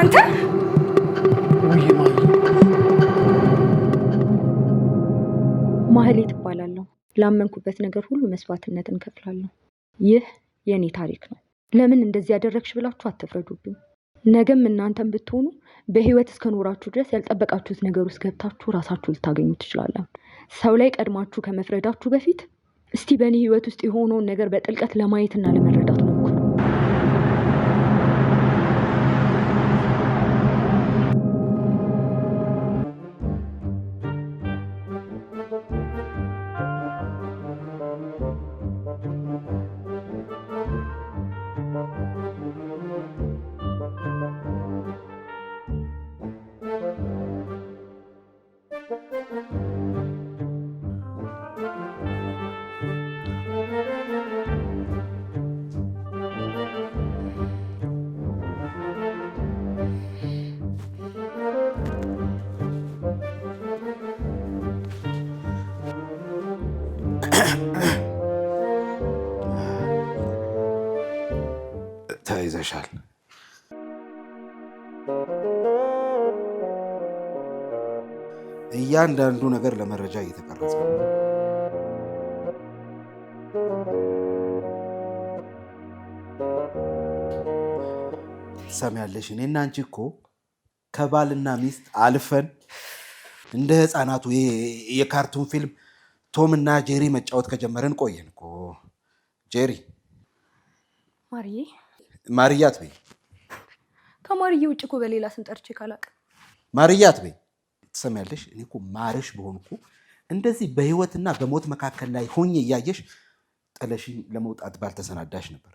አንተ። ውይ ማየ። ማህሌት እባላለሁ። ላመንኩበት ነገር ሁሉ መስዋዕትነትን እከፍላለሁ። ይህ የእኔ ታሪክ ነው። ለምን እንደዚህ ያደረግሽ ብላችሁ አትፍረዱብኝ። ነገም እናንተም ብትሆኑ በህይወት እስከኖራችሁ ድረስ ያልጠበቃችሁት ነገር ውስጥ ገብታችሁ ራሳችሁ ልታገኙ ትችላላችሁ። ሰው ላይ ቀድማችሁ ከመፍረዳችሁ በፊት እስቲ በእኔ ህይወት ውስጥ የሆነውን ነገር በጥልቀት ለማየትና ለመረዳት ሞክሩ። ተይዘሻል። እያንዳንዱ ነገር ለመረጃ እየተቀረጸ ነው። ትሰሚያለሽ? እኔና አንቺ እኮ ከባልና ሚስት አልፈን እንደ ህፃናቱ ይሄ የካርቱን ፊልም ቶም እና ጄሪ መጫወት ከጀመረን ቆየን እኮ። ጄሪ። ማርዬ። ማርያ አትበይ። ከማርዬ ውጭ እኮ በሌላ ስም ጠርቼ ካላቅ ማርያ አትበይ። ትሰሚያለሽ? እኔ እኮ ማርሽ በሆን እኮ እንደዚህ በህይወትና በሞት መካከል ላይ ሆኜ እያየሽ ጥለሽኝ ለመውጣት ባልተሰናዳሽ ነበር።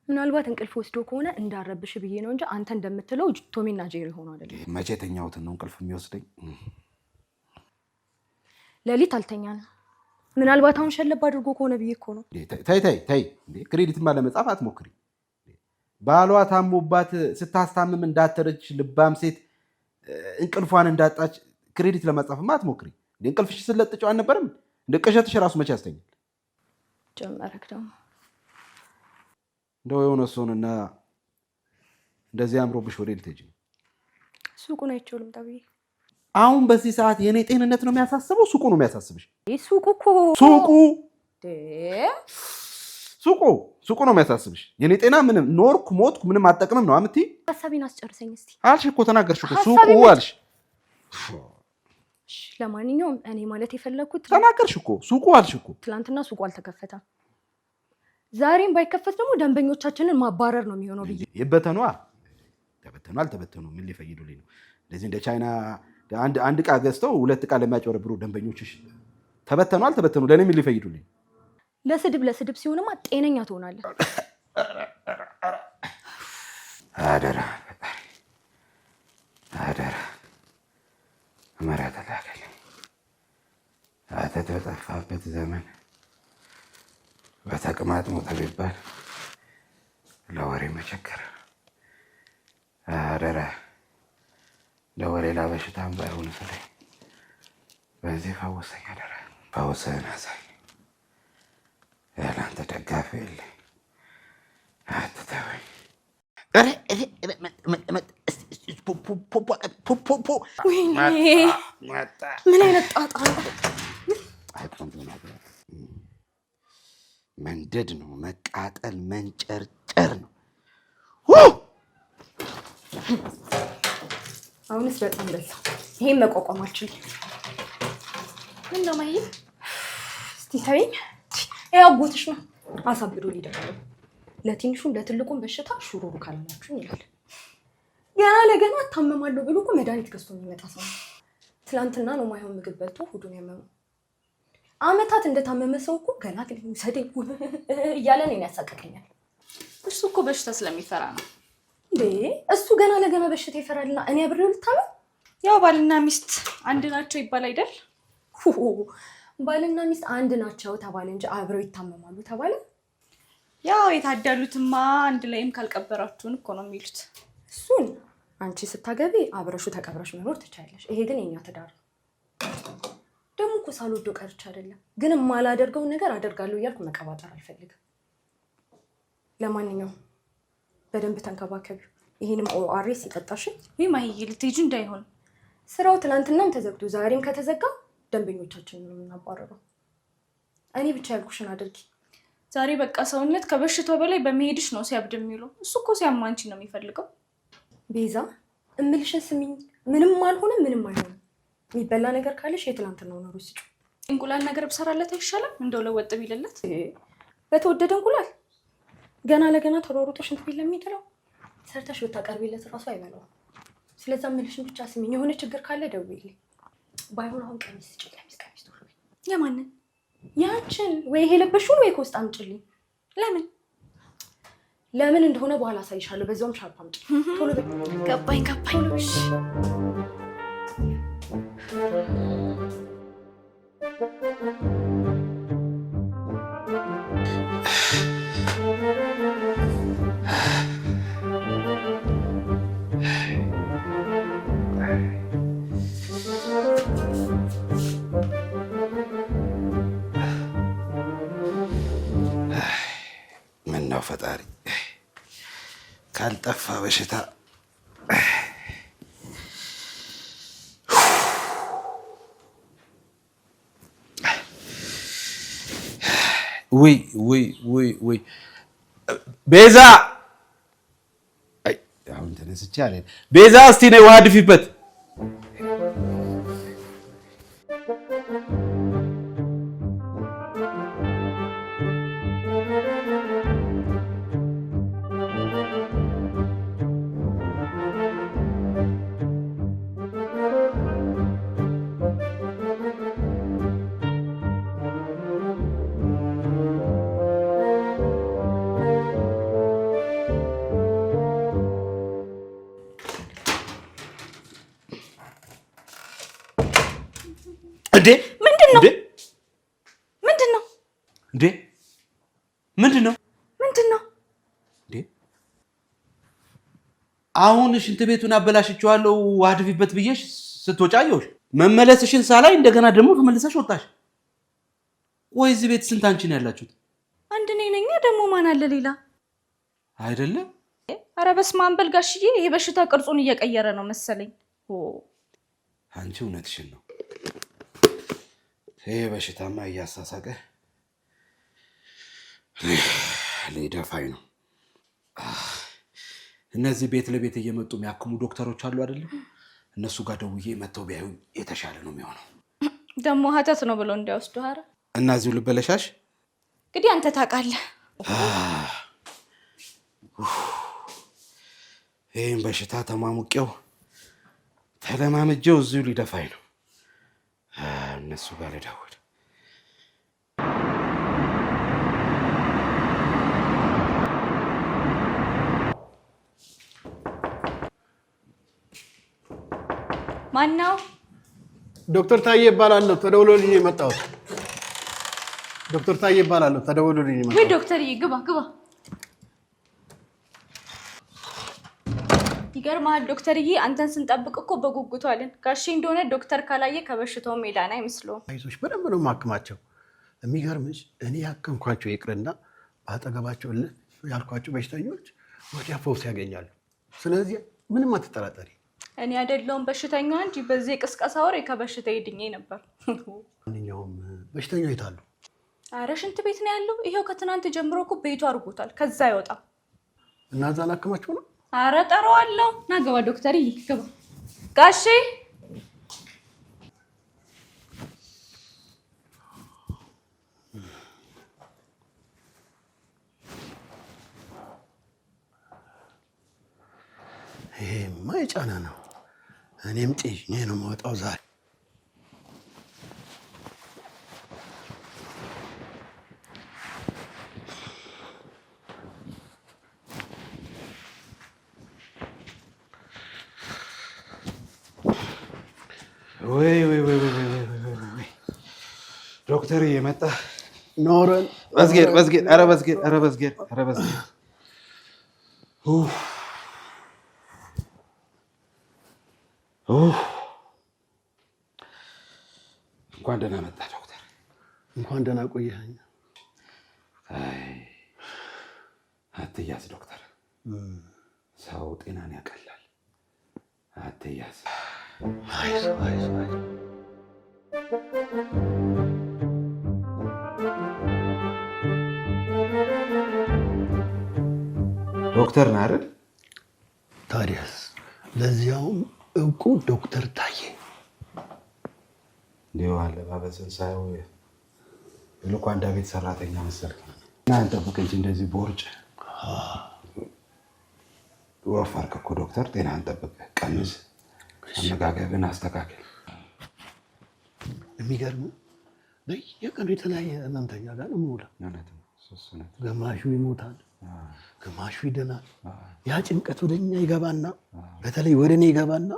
ምናልባት እንቅልፍ ወስዶ ከሆነ እንዳረብሽ ብዬ ነው እንጂ አንተ እንደምትለው ቶሜና ጄሪ ሆኖ አይደለም። መቼ የተኛሁትን ነው እንቅልፍ የሚወስደኝ? ሌሊት አልተኛንም። ምናልባት አሁን ሸለብ አድርጎ ከሆነ ብዬ እኮ ነው። ተይ ተይ ተይ፣ credit ማ ለመጻፍ አትሞክሪ። ባሏ ታሞባት ስታስታምም እንዳተረች ልባም ሴት እንቅልፏን እንዳጣች credit ለመጻፍማ አትሞክሪ። እንቅልፍሽ ስለጥጨው አልነበረም? እንደ ቅዠትሽ ራሱ መቼ ያስተኛል? ጀመረክ ደግሞ። እንደው የሆነ እሱንና እንደዚህ አምሮብሽ ወደ ልትሄጂ ነው? ሱቁን አይቼው ልምጣ ብዬ። አሁን በዚህ ሰዓት የእኔ ጤንነት ነው የሚያሳስበው? ሱቁ ነው የሚያሳስብሽ? ሱቁ እኮ ሱቁ ሱቁ ሱቁ ነው የሚያሳስብሽ። የኔ ጤና ምንም ኖርኩ ሞትኩ ምንም አጠቅምም ነው አምቲ። ሀሳቤን አስጨርሰኝ እስቲ። አልሽ እኮ ተናገርሽ እኮ ሱቁ አልሽ። ለማንኛውም እኔ ማለት የፈለግኩት ተናገርሽ እኮ ሱቁ አልሽ እኮ። ትናንትና ሱቁ አልተከፈተም። ዛሬም ባይከፈት ደግሞ ደንበኞቻችንን ማባረር ነው የሚሆነው ብዬ። ይበተኗ ተበተኑ አልተበተኑ ምን ሊፈይዱልኝ ነው? እንደዚህ እንደ ቻይና አንድ ዕቃ ገዝተው ሁለት ዕቃ ለሚያጭበረብሩ ደንበኞችሽ ተበተኑ አልተበተኑ ለእኔ ምን ሊፈይዱልኝ? ለስድብ ለስድብ ሲሆንማ ጤነኛ ትሆናለህ። አደራ አደራ፣ ምሕረት ላከልኝ። አተት በጠፋበት ዘመን በተቅማጥ ሞተ ቢባል ለወሬ መቸገር። አደራ ለወሬ በሽታም ባይሆን ስለኝ በዚህ ፈውሰኝ። አደራ ፈውስህን አሳይ። ያላንተ ደጋፊ የለኝ። አትተወኝ። ምን አይነት ጣጣ ነው? መንደድ ነው መቃጠል፣ መንጨርጨር ነው። አሁንስ በጣም በዛ። ይሄን መቋቋም አልችልም። ምን ነው ማየ? እስቲ ተይኝ። ይሄ አጎትሽ ነው አሳብዶ ሊደፍረው። ለትንሹም ለትልቁም በሽታ ሹሩሩ ካላላችሁ ይላል። ገና ለገና እታመማለሁ ብሎ እኮ መድኃኒት ገዝቶ የሚመጣ ሰው ነው። ትናንትና ነው ማይሆን ምግብ በልቶ ሆዱን ያመመው። አመታት እንደታመመ ሰው እኮ ገና ሰደኝ እያለ እኔን ያሳቅቀኛል። እሱ እኮ በሽታ ስለሚፈራ ነው እንዴ። እሱ ገና ለገና በሽታ ይፈራልና እኔ አብሬው ልታመም? ያው ባልና ሚስት አንድ ናቸው ይባል አይደል? ባልና ሚስት አንድ ናቸው ተባለ እንጂ አብረው ይታመማሉ ተባለ? ያው የታደሉትማ አንድ ላይም ካልቀበራችሁን እኮ ነው የሚሉት። እሱን አንቺ ስታገቢ አብረሹ ተቀብረሽ መኖር ትቻለሽ። ይሄ ግን የኛ ትዳር ነው። ደግሞ እኮ ሳልወደው ቀርቼ አይደለም፣ ግን የማላደርገውን ነገር አደርጋለሁ እያልኩ መቀባጠር አልፈልግም። ለማንኛውም በደንብ ተንከባከቢው። ይሄንም ORS ይጠጣሽ። ወይ ማሂዬ፣ ልትሄጂ እንዳይሆን። ስራው ትናንትናም ተዘግቶ ዛሬም ከተዘጋ ደንበኞቻችንን ነው የምናባረረው። እኔ ብቻ ያልኩሽን አድርጊ። ዛሬ በቃ ሰውነት ከበሽታው በላይ በመሄድሽ ነው ሲያብድ የሚውለው። እሱ እኮ ሲያማ አንቺን ነው የሚፈልገው። ቤዛ እምልሽን ስሚኝ። ምንም አልሆነም፣ ምንም አይሆንም። የሚበላ ነገር ካለሽ የትናንትናውን ሩዝ ስጪው። እንቁላል ነገር ብሰራለት አይሻልም? እንደው ለወጥ ቢልለት። በተወደደ እንቁላል ገና ለገና ተሯሩጦ ሽንት ቤት ለሚጥለው ሰርተሽ ብታቀርቢለት እራሱ አይበላውም። ስለዛ እምልሽን ብቻ ስሚኝ። የሆነ ችግር ካለ ደውዪልኝ። ባይሆን አሁን ቀሚስ ስጪኝ። ቀሚስ ቀሚስ ቶሎ በይ። የማንን? ያንቺን ወይ ይሄ የለበሽውን ወይ ከውስጥ አምጪልኝ። ለምን? ለምን እንደሆነ በኋላ አሳይሻለሁ። በዛውም ሻርፕ አምጪ። ቶሎ በይ። ገባኝ ገባኝ። እሺ። ምነው ፈጣሪ ካልጠፋ በሽታ። ውይ ውይ ውይ ውይ ቤዛ፣ አይ አሁን ተነስቼ አለ ቤዛ፣ እስቲ ነይ ውሃ ድፊበት። እንዴ ምንድን ነው? እንዴ ምንድን ነው? እንዴ ምንድን ነው? ምንድን ነው? እንዴ አሁን ሽንት ቤቱን አበላሽቼዋለሁ ውሃ ድፊበት ብዬሽ ስትወጪ አየሁሽ። መመለስሽን ሳላይ እንደገና ደግሞ ተመልሰሽ ወጣሽ። ወይ እዚህ ቤት ስንት አንቺ ነው ያላችሁት? አንድ እኔ ነኝ። ደግሞ ማን አለ ሌላ? አይደለም። ኧረ በስመ አብ በል ጋሽዬ፣ ይሄ በሽታ ቅርጹን እየቀየረ ነው መሰለኝ። አንቺ እውነትሽን ነው። ይሄ በሽታማ እያሳሳቀ ሊደፋኝ ነው። እነዚህ ቤት ለቤት እየመጡ የሚያክሙ ዶክተሮች አሉ አይደለም? እነሱ ጋር ደውዬ መጥተው ቢያዩኝ የተሻለ ነው የሚሆነው። ደግሞ ሀተት ነው ብለው እንዳይወስዱ። ኧረ እና እዚሁ ልበለሻሽ። እንግዲህ አንተ ታውቃለህ። ይህን በሽታ ተሟሙቄው ተለማምጄው እዚሁ ሊደፋኝ ነው። እነሱ ጋር ልደውል። ማነው? ዶክተር ታዬ እባላለሁ። ተደውሎልኝ የመጣሁት ዶክተር ታዬ እባላለሁ። ተደውሎልኝ ወይ የመጣሁት። ዶክተርዬ፣ ግባ ግባ። ይገርምሃል ዶክተርዬ፣ አንተን ስንጠብቅ እኮ በጉጉት አለን። ጋሼ እንደሆነ ዶክተር ካላየ ከበሽታው ሜዳን አይመስለውም። አይዞሽ፣ በደንብ ነው የማክማቸው። የሚገርምሽ እኔ ያከምኳቸው ይቅርና በአጠገባቸው እልፍ ያልኳቸው በሽተኞች ወዲያ ፈውስ ያገኛሉ። ስለዚህ ምንም አትጠራጠሪ። እኔ አይደለሁም በሽተኛ እንጂ በዚህ የቅስቀሳ ወሬ ከበሽታ ድኜ ነበር። ማንኛውም በሽተኛው የት አሉ? አረ ሽንት ቤት ነው ያለው። ይኸው ከትናንት ጀምሮ እኮ ቤቱ አድርጎታል። ከዛ አይወጣም። እና እዛ ላክማቸው ነው። አረ ጠራዋለሁ። ና ግባ ዶክተርዬ፣ ግባ ጋሼ። ይሄማ የጫና ነው። እኔም ጤ ነው የምወጣው ዛሬ። ወይ ወይ ወይ ወይ ወይ ወይ ወይ ወይ ዶክተር እየመጣ ኖረን በዝጌር በዝጌር፣ ኧረ በዝጌር፣ ኧረ በዝጌር፣ ኧረ በዝጌር። ኡፍ ኡፍ። እንኳን ደህና መጣ ዶክተር። እንኳን ደህና ቆየኸኝ። አይ አትያዝ ዶክተር፣ ሰው ጤናን ያቀላል። አትያዝ። አይዞህ አይዞህ አይዞህ። ዶክተር ነህ አይደል? ታዲያስ፣ ለዚያውም እውቁ ዶክተር ታዬ። እንዲሁ አለባበስን ሳየው ልኳንዳ ቤት ሰራተኛ መሰልክ። እና ጠብቅ እንጂ እንደዚህ ቦርጭ ወፈርክ እኮ ዶክተር። ጤናህን ጠብቅ፣ ቀንስ፣ አመጋገብን አስተካክል። የሚገርም በየቀኑ የተለያየ ህመምተኛ ጋር ነው የምውለው። እውነት ነው፣ እሱ እውነት ነው። ግማሹ ይሞታል፣ ግማሹ ይድናል። ያ ጭንቀት ወደኛ ይገባና በተለይ ወደ እኔ ይገባና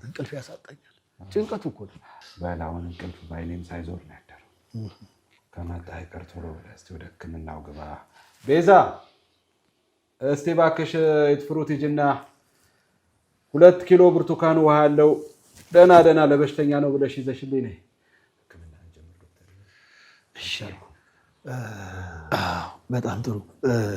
እንቅልፍ ያሳጣኛል። ጭንቀቱ እኮ ነው። በል አሁን እንቅልፍ በዓይኔም ሳይዞር ነው ያደረው። ከመጣህ አይቀር ቶሎ ብለህ እስኪ ወደ ሕክምናው ግባ። ቤዛ እስቲ እባክሽ የትፍሩት ሂጂና 2 ኪሎ ብርቱካን ውሃ ያለው ደህና ደህና ለበሽተኛ ነው ብለሽ ይዘሽልኝ ነይ። ሕክምና እንጀምር ዶክተር። እሺ፣ አዎ፣ በጣም ጥሩ።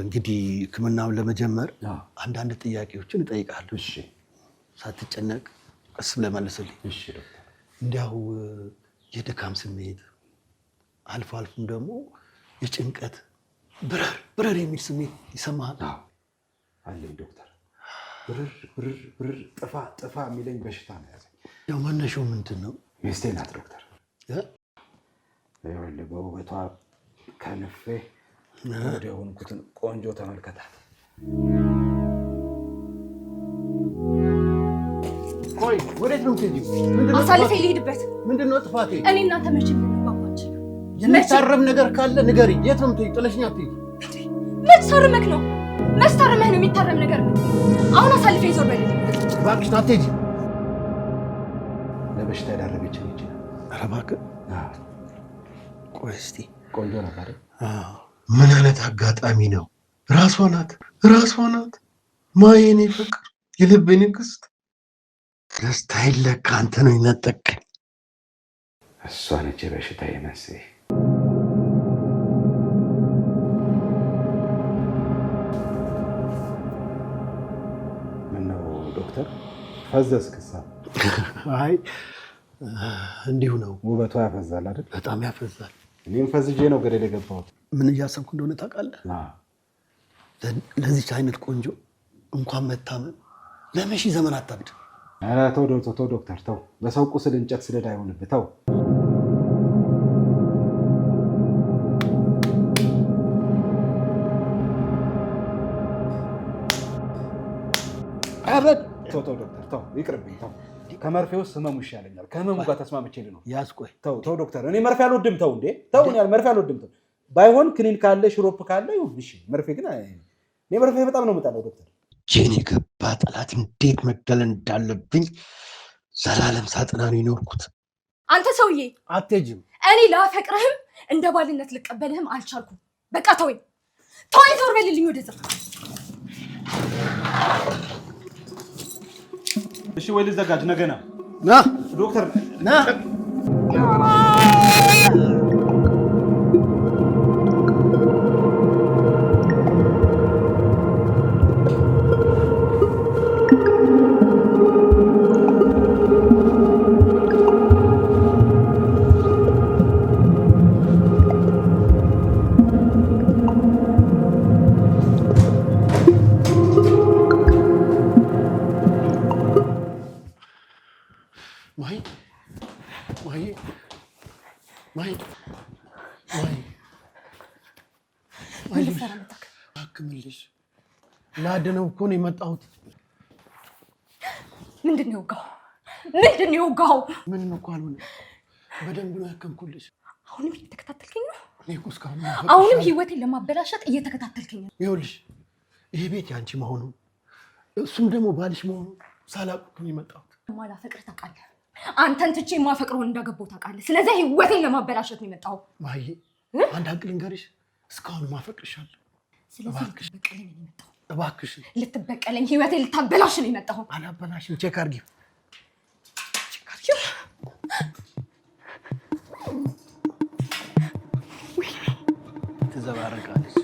እንግዲህ ሕክምናውን ለመጀመር አንዳንድ ጥያቄዎችን እጠይቃለሁ። እሺ። ሳትጨነቅ ቀስ ብለህ መልስልኝ። እሺ ዶክተር። እንዲያው የድካም ስሜት አልፎ አልፎም ደግሞ የጭንቀት ብረር ብረር የሚል ስሜት ይሰማሃል? አዎ አለኝ ዶክተር። ብርር ብርር ብርር ጥፋ ጥፋ የሚለኝ በሽታ ነው ያዘኝ። ያው መነሻው ምንድን ነው? ሚስቴ ናት ዶክተር። ይኸውልህ በውበቷ ከንፌ ወደ ሆንኩትን ቆንጆ ተመልከታት። ቆይ ወዴት ነው የምትሄጂው? ምንድን ነው አሳልፌ ጥፋቴ? ልሂድበት። ምንድን ነው ጥፋቴ? እኔ እናንተ መቼም ልንግባባ አንችልም። የሚታረም ነገር ካለ ንገሪኝ። የት ነው የምትሄጂው? ጥለሽኝ አትሄጂ። መች ታርመህ ነው? መች ታርመህ ነው የሚታረም ነገር? አሁን አሳልፌ ዞር በልልኝ። እባክሽ አትሄጂ። ለበሽታ የዳረገችኝ ይችላል። ኧረ እባክህ ቆይ እስኪ። ቆንጆ ናት አይደል? ምን አይነት አጋጣሚ ነው? ራሷ ናት፣ ራሷ ናት። ማየኔ ፍቅር፣ የልቤ ንግስት፣ ደስታዬን ለካ አንተ ነው የነጠቅከኝ። እሷ ነች የበሽታ መንስኤ። ምነው ዶክተር ፈዘዝክሳ? አይ እንዲሁ ነው። ውበቷ ያፈዛል አይደል? በጣም ያፈዛል። እኔም ፈዝጄ ነው ገደል የገባሁት። ምን እያሰብኩ እንደሆነ ታውቃለህ? ለዚች አይነት ቆንጆ እንኳን መታመም ለመሺ ዘመን አታብድ። ኧረ ተው ተው ዶክተር ተው፣ በሰው ቁስል እንጨት ስደድ አይሆንብህ። ተው። ተው ተው ዶክተር ተው፣ ይቅርብኝ። ተው፣ ከመርፌ ውስጥ ህመሙ ይሻለኛል። ከህመሙ ጋር ተስማምቼ ልኖር። ያዝ ቆይ። ተው ተው ዶክተር፣ እኔ መርፌ አልወድም። ተው እንዴ ተው፣ እኔ መርፌ አልወድም። ተው፣ ባይሆን ክኒን ካለ ሽሮፕ ካለ ይሁን እሺ። መርፌ ግን እኔ መርፌ በጣም ነው የምጠላው ዶክተር። እጄን የገባ ጠላት እንዴት መግደል እንዳለብኝ ዘላለም ሳጥና ነው የኖርኩት። አንተ ሰውዬ አትሄጂም። እኔ ላፈቅርህም እንደ ባልነት ልቀበልህም አልቻልኩም። በቃ ተወኝ፣ ተወኝ፣ ዞር በልልኝ ወደዛ። እሺ ወይ ልዘጋጅ ነገ ና ና ዶክተር ና። ማሂ ማሂ ማሂ ማሂ ምን ልትሰራ መጣህ? አክምልሽ ላድነው እኮ ነው የመጣሁት። ምንድን ነው የወጋው? ምንድን ነው የወጋው? ምንም እኮ አልሆነ። በደንብ ነው ያከምኩልሽ። አሁንም እየተከታተልከኝ ነው? እኔ እኮ እስካሁን አሁንም ህይወቴን ለማበላሸት እየተከታተልከኝ ነው። ይኸውልሽ ይሄ ቤት ያንቺ መሆኑን እሱም ደግሞ ባልሽ መሆኑን ሳላውቅ እኮ ነው የመጣሁት። ማላፈቅርህ ታውቃለህ። አንተን ትቼ የማፈቅረውን እንዳገባው ታውቃለህ። ስለዚህ ህይወቴን ለማበላሸት ነው የመጣኸው። ማሂ አንድ ሀቅ ልንገርሽ፣ እስካሁን ማፈቅርሻለሁ። ስለዚህ ልትበቀለኝ ነው የመጣኸው። እባክሽ ልትበቀለኝ፣ ህይወቴን ልታበላሽ ነው የመጣኸው። አላበላሽም። Check አድርጊው። Check አድርጊው። ትዘባርቃለች።